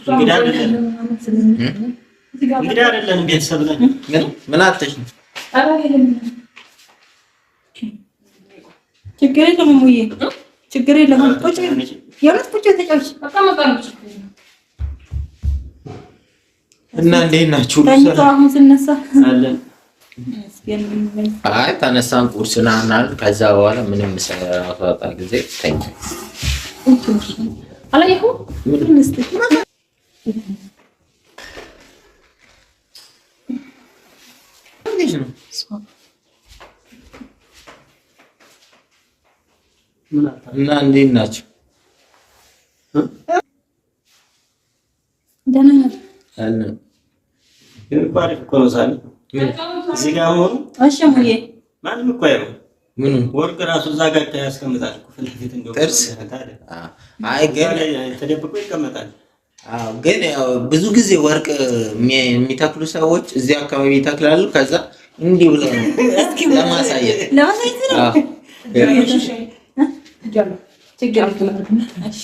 እንግዲህ አይደለም ቤተሰብ ነን። ምን አጥተሽ ነው? ችግር የለም እሙዬ፣ ችግር የለም። ቁጭ የእውነት ቁጭ ተጫውች እና እንዴት ናችሁ? ተኝቶ አሁን ስነሳ አለን። አይ ተነሳን፣ ቁርስ ናናል። ከዛ በኋላ ምንም ሳያወጣ ጊዜ ተኛ። አላየሁም። እና እንዴት ናቸው? ደህና ናት። ግን እኮ አሪፍ እኮ ነው ሳሚ። እዚህ ጋር መሆኑ እሺ እሙዬ፣ ማንም እኮ አይሆን ምኑ ወርቅ ራሱ እዛ ጋር ያስቀምጣል እኮ ፊት ለፊት እንደው ጥርስ? አይ ግን ተደብቆ ይቀመጣል። አዎ፣ ግን ያው ብዙ ጊዜ ወርቅ የሚተክሉ ሰዎች እዚህ አካባቢ ይተክላሉ። ከዛ እንዲህ ብለው ነው ለማሳየት ለማሳየት ነው። አዎ። ችግር የለም። እሺ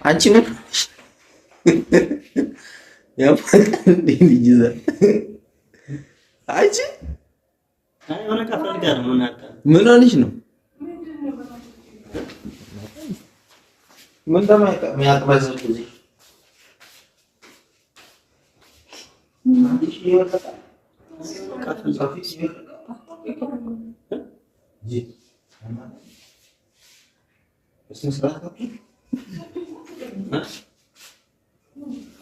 አንቺ ምን አንቺ የሆነ ዕቃ ፈልጋ ነው ምን አጣ ምን ሆነሽ ነው? ምን እንደሚያቅበዝብ እዚህ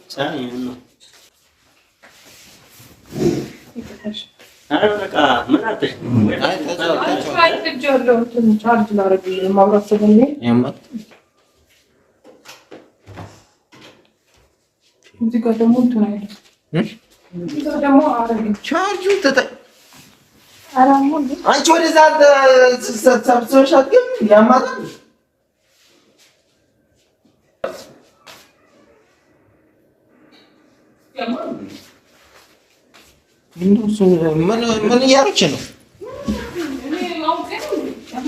ሳሚ ምን ነው? ኧረ የሆነ ዕቃ ምን አጣሽ? ቻርጅ ላደርግ ማብራት ስለሚል እዚህ ጋር ደግሞ እንትን አይልም። እዚህ ጋር ደግሞ አረግ ቻርጁ አንቺ ወደዛ ሰብስበሽ አትገቢም? ያማታል። ምን እያደረግሽ ነው?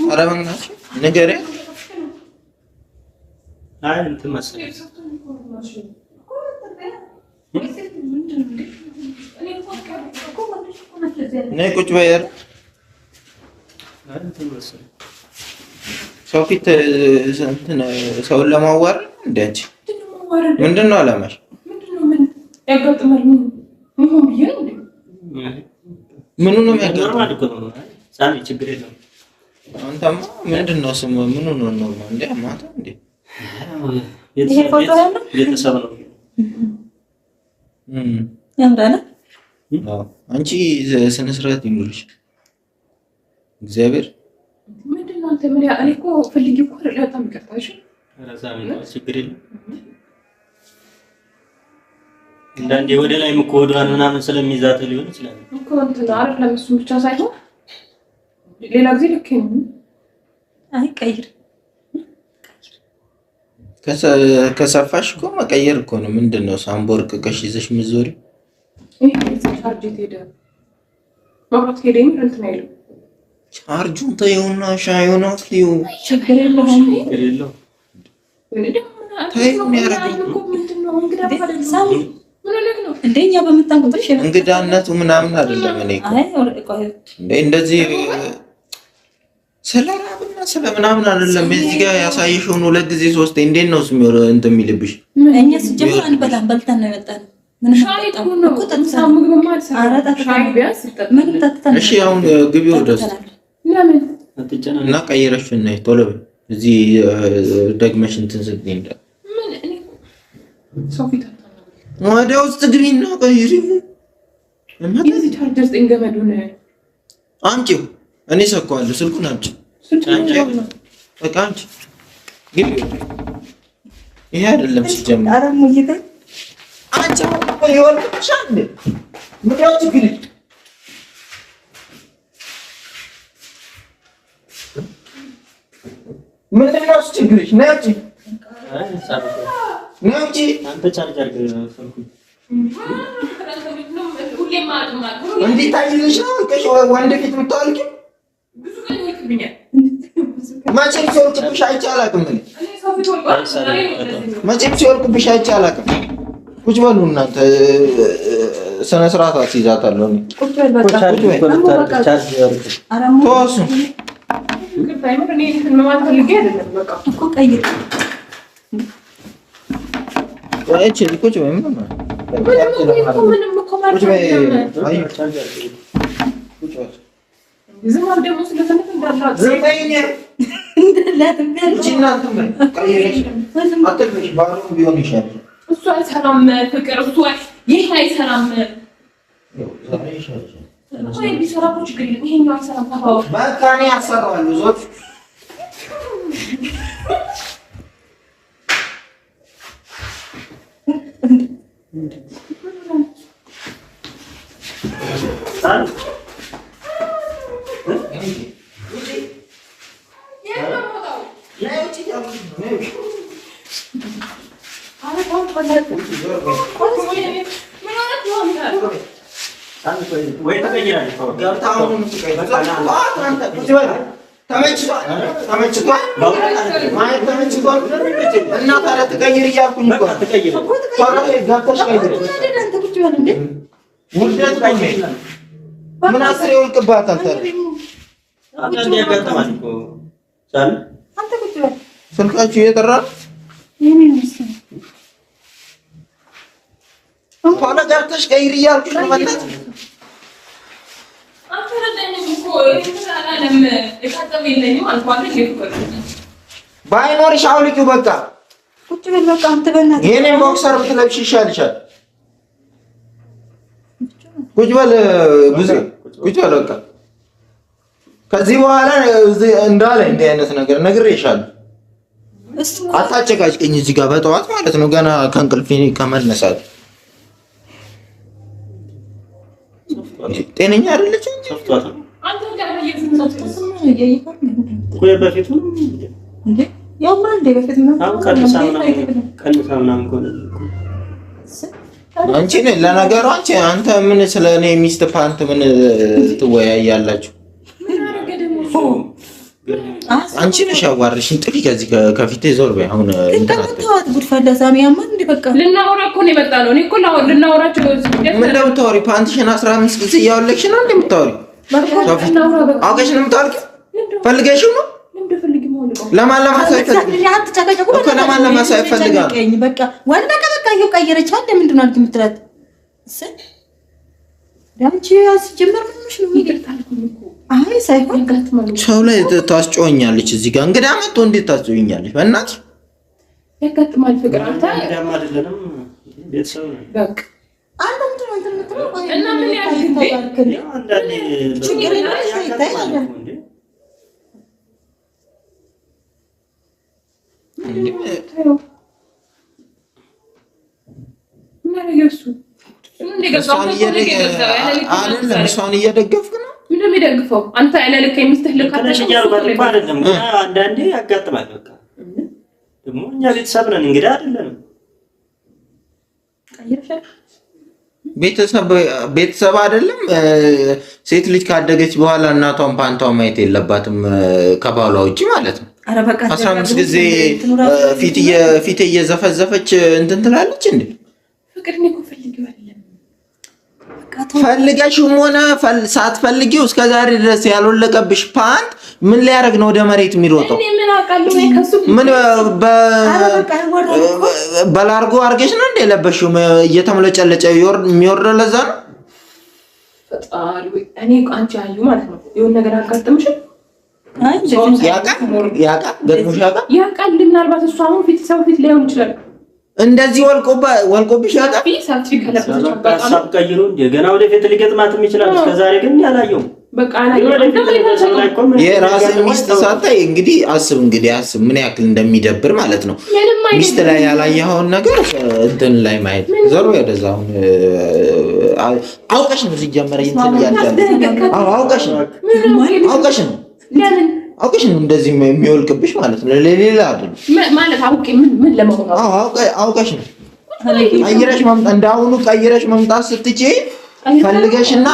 ኧረ በእናትሽ ንገሪያት። አይ እንትን መሰለኝ ነይ ቁጭ በይ። ኧረ አይ እንትን መሰለኝ ሰው ፊት እንትን ሰውን ለማዋረድ እንደ አንቺ ምንድን ነው አላማሽ? ያጋጥማል። ምን ሆን ብዬ ነው እንዴ? ምኑ ነው የሚያጋጥመው? normal እኮ ነው ሳሚ፣ ችግር የለውም። አንተማ ምንድን ነው ስሙ? ምኑ ነው normal? እንደ ማታ እንደ ይሄ ፎቶ ያለው? ቤተሰብ ነው። ያምራል። አዎ፣ አንቺ ስነ ስርዓት ይኑርሽ። እግዚአብሔር ምንድን ነው አንተ ምን ያ እኔ እኮ ፈልጌ እኮ አይደለም። በጣም ይቅርታ። እሺ ኧረ ሳሚ ችግር የለም። አንዳንዴ ወደ ላይም እኮ ወዷን ምናምን ስለሚይዛት ሊሆን ይችላል። እኮ እንትን አይደለም እሱን ብቻ ሳይሆን ሌላ ጊዜ ልክ ነው። አይ ቀይር። ከሰፋሽ እኮ መቀየር እኮ ነው። ምንድን ነው ሳምቦርቅቀሽ ይዘሽ የምትዞሪው? ይሄ ቻርጅ የት ሄደ? መብራት ሄደ የሚል እንትን አይልም። ቻርጁን ተይውና ሻዩን አፍሊው። ችግር የለውም። ችግር የለውም። ተይው የሚያደርገው ምንድን ነው እንግዳ እኮ አይደለም። ሳሚ ምን ሆነህ ነው? እንደ እኛ በመጣን ቁጥር ሸ እንግዳነቱ ምናምን አይደለም። እኔ እኮ አይ ቆይ እንደ እንደዚህ ስለ ራብና ስለ ምናምን አይደለም። እዚህ ጋር ያሳየሽውን ሁለት ጊዜ ሶስት እንዴት ነው ስሚ እንትን የሚልብሽ? እኛ ስጀምር አንበላም፣ በልተን ነው የመጣነው። ምንም ሻይ እኮ ነው። እኮ ምሳ ጠጥተናል። ምግብማ አልሰራም። ኧረ ጠጥተናል። ሻይ ቢያንስ ይጠጣል። ምንም ጠጥተናል። እሺ አሁን ግቢ ወደ ውስጥ ጠጥተናል። ለምን አትጨናነቅ። እና ቀይረሽ ነይ ቶሎ በይ። እዚህ ደግመሽ እንትን ስትይ እንደ ምን እኔ እኮ ሰው ፊት አታናግሪኝ። ወደ ውስጥ ግቢና ቀይሪ። የዚህ ቻርጀር ስጠኝ ገመዱን። አምጪው፣ እኔ ሰካዋለሁ። ስልኩን አምጪው፣ ስንት ነው? በቃ አምጪ፣ ግቢ። ይሄ አይደለም ሲጀምር። ኧረ እሙዬ ተይ። አንቺ ይወልቅሻል። ምንድን ነው ችግርሽ? ምንድን ነው እሱ ችግርሽ? ነይ አምጪ፣ ነይ አምጪ። አንተ ቻርጅ አድርገህ ስልኩን። ሁሌ እንዲታይልሽ ነው ወንድ ፊት የምታወልቂው? መቼም ሲወልቅብሽ አይቼ አላውቅም። መቼም ሲወልቅብሽ አይቼ አላውቅም። ቁጭ በሉ እናንተ፣ ስነ ስርዓት አስይዛታለሁ። ተወሱ። ቁጭ በይ። እሱ አይሰራም ፍቅር፣ እሱ ይሄ አይሰራም። ቢሰራ እኮ ችግር የለም። ይሄኛው አይሰራም። በቃ እኔ አሰራዋለሁ። ዞት ተመችቷል እና ታዲያ ትቀይር እያልኩኝ እኮ ውርደት ምን አስር ይወልቅባታል። ስልካችሁ እየጠራ ቶሎ ገብተሽ ቀይር እያልኩሽ ነው። በእናትሽ ባይኖርሽ አውልቂው። በቃ የእኔን boxer ብትለብሽ ይሻልሻል። ቁጭ በል ብዙ ቁጭ በል በቃ። ከዚህ በኋላ እንዳለ እንዲህ አይነት ነገር ነግሬሻለሁ። አታጨቃጭቀኝ እዚህ ጋር በጠዋት ማለት ነው፣ ገና ከእንቅልፌ ከመነሳት። ጤነኛ አይደለች እንጂ አንቺ ለነገሩ አንቺ አንተ ምን ስለ እኔ ሚስት ፓንት ምን ትወያያላችሁ? አንቺ ነሽ ያዋርሽኝ። ጥፊ ከዚህ ከፊቴ ዞር በይ። አሁን ልናወራ እኮ ነው የመጣነው። እኔ እኮ ልናወራቸው ምን እንደምታወሪ ፓንትሽን 15 ጊዜ እያወለቅሽ ነው እንደምታወሪ አውቀሽ ነው የምታወልቂው? ፈልገሽው ነው? ለማን ለማሳየት ለማን ለማሳየት ፈልጋ ነው? በቃ በቃ ቀየረች አይደል? ምንድን ነው የምትላት? አንቺ ሲጀመር ምንሽ ነው? አይ ሳይሆን ሰው ላይ ታስጮኸኛለች። እዚህ ጋር እንግዳ መጥቶ እንዴት ታስጮኸኛለች? በእናትሽ ያጋጥማል። ፍቅር አንተ በቃ እና ምን አይደለም እሷን እየደገፍክ ነው። ምንድን ነው የሚደግፈው? አንተ ያለ ልክ የሚስትህ ልክ አይደለም። አንዳንዴ ያጋጥማል። በቃ ደግሞ እኛ ቤተሰብ ነን፣ እንግዳ አይደለንም። ቤተሰብ አይደለም። ሴት ልጅ ካደገች በኋላ እናቷን ፓንቷን ማየት የለባትም ከባሏ ውጭ ማለት ነው። 15 ጊዜ ፊት እየዘፈዘፈች እንትን ትላለች እንዴ? ፈልገሽም ሆነ ሳትፈልጊው እስከ ዛሬ ድረስ ያልወለቀብሽ ፓንት ምን ሊያደርግ ነው ወደ መሬት የሚሮጠው? ምን በላርጎ አድርገሽ ነው እንደ የለበሽው? እየተመለጨለጨ የሚወርደው ለዛ ነው። ፈጣሪ እኔ አንቺ አዩ ማለት ነው የሆነ ነገር አጋጥምሽም? ያውቃል ገጥሞሽ ያውቃል? ያውቃል። ምናልባት እሱ አሁን ፊት ሰው ፊት ላይሆን ይችላል። እንደዚህ ወልቆብሽ ያውቃል? ሀሳብ ቀይሮ ገና ወደፊት ሊገጥማትም ይችላል። እስከዛሬ ግን ያላየውም የራስን ሚስት ሳታይ እንግዲህ አስብ እንግዲህ አስብ ምን ያክል እንደሚደብር ማለት ነው። ሚስት ላይ ያላየኸውን ነገር እንትን ላይ ማየት ዘሩ ወደዛ። አሁን አውቀሽ ነው ሲጀመር እንትን እያልሽ አውቀሽ ነው አውቀሽ ነው አውቀሽ ነው እንደዚህ የሚወልቅብሽ ማለት ነው። ለሌላ አይደለም ማለት አውቄ ምን ለመሆን አውቀሽ ነው ቀይረሽ መምጣት እንዳሁኑ ቀይረሽ መምጣት ስትችይ ፈልገሽና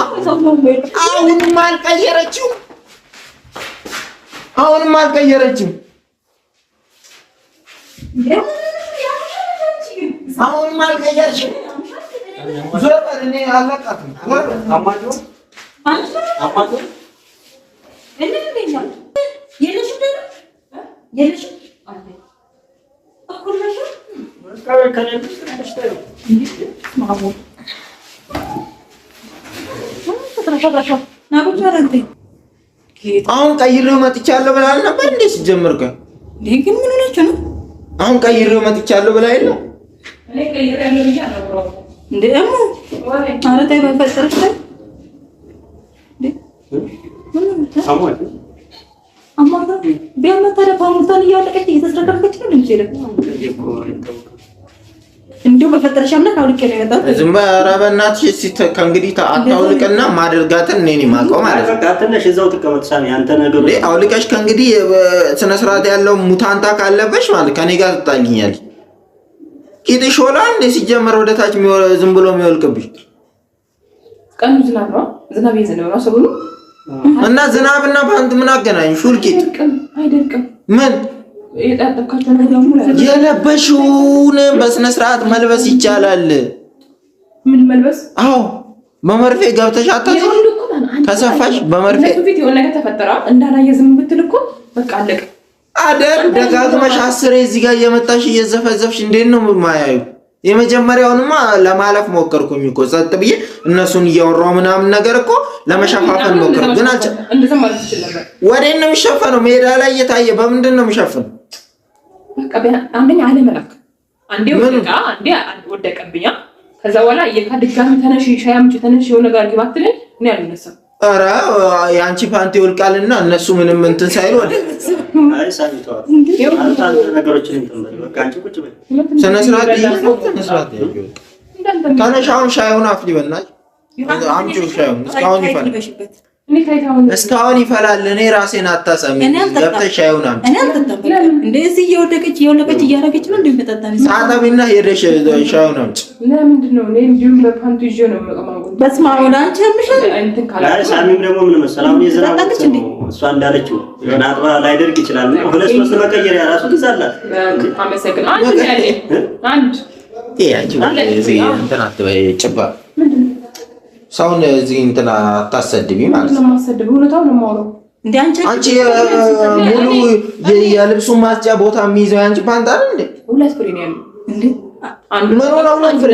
አሁንም አልቀየረችው፣ አሁንም አልቀየረችም፣ አሁንም አልቀየረችም። ዞር በል፣ እኔ አልለቃትም። ዞር በል። አሁን ቀይሬው መጥቻለሁ ብላ አልነበር እንዴ? ሲጀምር ግን ግን ምን ሆናችሁ ነው? አሁን ቀይሬው መጥቻለሁ ብላ የለ እንዴ? እሙ ኧረ ተይ በፈጠረሽ ተይ። ቢያመታ እያወለቀች እየተዝረከረከች ነው እንዲሁ በፈጠረሽ አምላክ አውልቄ ነው የመጣሁት። ዝም በይ ኧረ በእናትሽ እስኪ ከእንግዲህ አታውልቅና ማደርጋትን እኔ ነኝ የማውቀው ማለት ነው። ትንሽ እዛው ትቀመጥ ሳሚ፣ አንተ ነገሩ አውልቀሽ ከእንግዲህ ስነ ስርዓት ያለው ሙታንታ ካለበሽ ማለት ከኔ ጋር ትጣልኛለሽ። ቂጥሽ ሆላ እንዴ ሲጀመር ወደ ታች ዝም ብሎ የሚወልቅብሽ ቀኑ ዝናብ ነው። ዝናብ እየዘነበ ነው ሰሞኑን እና ዝናብና ፓንት ምን አገናኙ? ሹል ቂጥ አይደርቅም። ምን የለበሽውን በስነ ስርዓት መልበስ ይቻላል። ምን መልበስ? አዎ በመርፌ ገብተሽ አታውቅም? ከሰፋሽ በመርፌ ፊት የሆነ ነገር ተፈጠረ እንዳላየ ዝም ብትል እኮ በቃ አለቀ። አደር ደጋግመሽ አስሬ እዚህ ጋር እየመጣሽ እየዘፈዘፍሽ እንዴት ነው የማያዩ? የመጀመሪያውንማ ለማለፍ ሞከርኩኝ እኮ ጸጥ ብዬ እነሱን እያወራሁ ምናምን ነገር እኮ ለመሸፋፈን ሞከርኩ፣ ግን ወዴት ነው የሚሸፈነው? ሜዳ ላይ እየታየ በምንድን ነው የሚሸፍነው? በቃ አንደኛ አለመላክ፣ አንዴ ወደቃ፣ አንዴ ወደቀብኛ። ከዛ በኋላ ድጋሚ ተነሽ ሻይ አምጪ ተነሽ የሆነ ነገር ግባ አትለኝ፣ እኔ አልነሳም። ኧረ የአንቺ ፓንት ይወልቃልና እነሱ ምንም እንትን ሳይሉ ስነ ስርዓት ተነሽ። አሁን ሻዩን አፍሊ በእናትሽ አምጪው ሻዩን። እስካሁን ይፈላል፣ እስካሁን ይፈላል። እኔ ራሴን አታሰሚ። ገብተሽ ሻዩን አምጪ። እንደዚህ እየወደቀች እየወለቀች እያደረገች ነው እንደሚጠጣ ታጠቢና ሄደሽ ሻዩን አምጪ። ለምንድን ነው እኔ እንዲሁም በፓንቱ ይዤ ነው የምቀማው? በስመ አብ ወልድ አንቺ ያምሻል። ሳሚም ደግሞ ምን መሰለህ አሁን የዝናብ እሷ እንዳለችው የሆነ አጥባ ላይደርግ ይችላል። ሁለት ሶስት መቀየሪያ ራሱ ጊዜ አላት። አመሰግናለሁ። አንድ እንትን አትበይ ጭባ ሰውን እዚህ እንትን አታሰድቢ ማለት ነው። አንቺ ሙሉ የልብሱን ማስጫ ቦታ የሚይዘው የአንቺ ፓንት አይደል እንዴ? ሁለት ፍሬ ነው ያለው። ምን ሆነ? ሁለት ፍሬ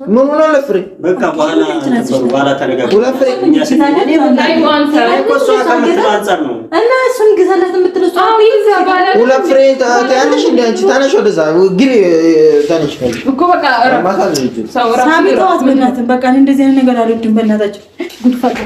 ምን ሆነ? ሁለት ፍሬ በቃ በኋላ ተነጋግረን ሁለት ፍሬ እና እሱን ግዛላት የምትለው ሁለት ፍሬ ትያለሽ እንዴ አንቺ? ተነሽ ወደዛ ግቢ፣ ተነሽ እኮ በቃ ሳሚ ተዋት፣ በእናትህ በቃ እኔ እንደዚህ አይነት ነገር አልወድም። በእናታችሁ ጉድ ፈላ።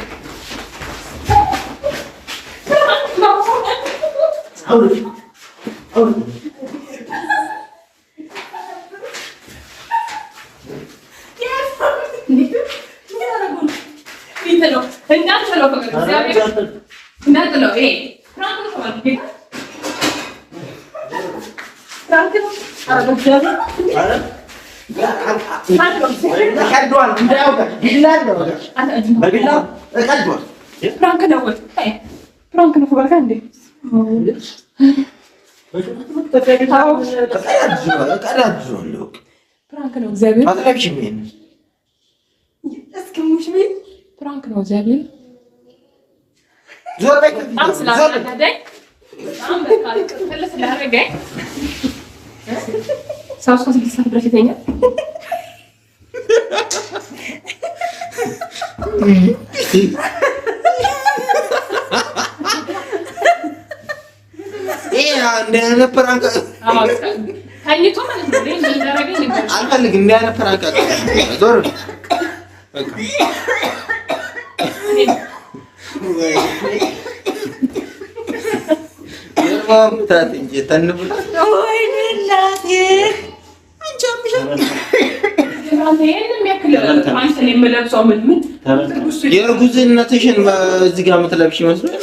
prank ነው በቃ እንዴ prank ነው እግዚአብሔር prank ነው እግዚአብሔር በጣም ስላናደደኝ በጣም በቃ ቅጥል ስላደረገኝ ሰው እስከ 6 ሰዓት ድረስ ይተኛል። ተኝቶ ማለት ነው። አልፈልግም። እንዲህ አይነት prank ዞር የእርጉዝነትሽን እዚህ ጋር የምትለብሽ ይመስላል።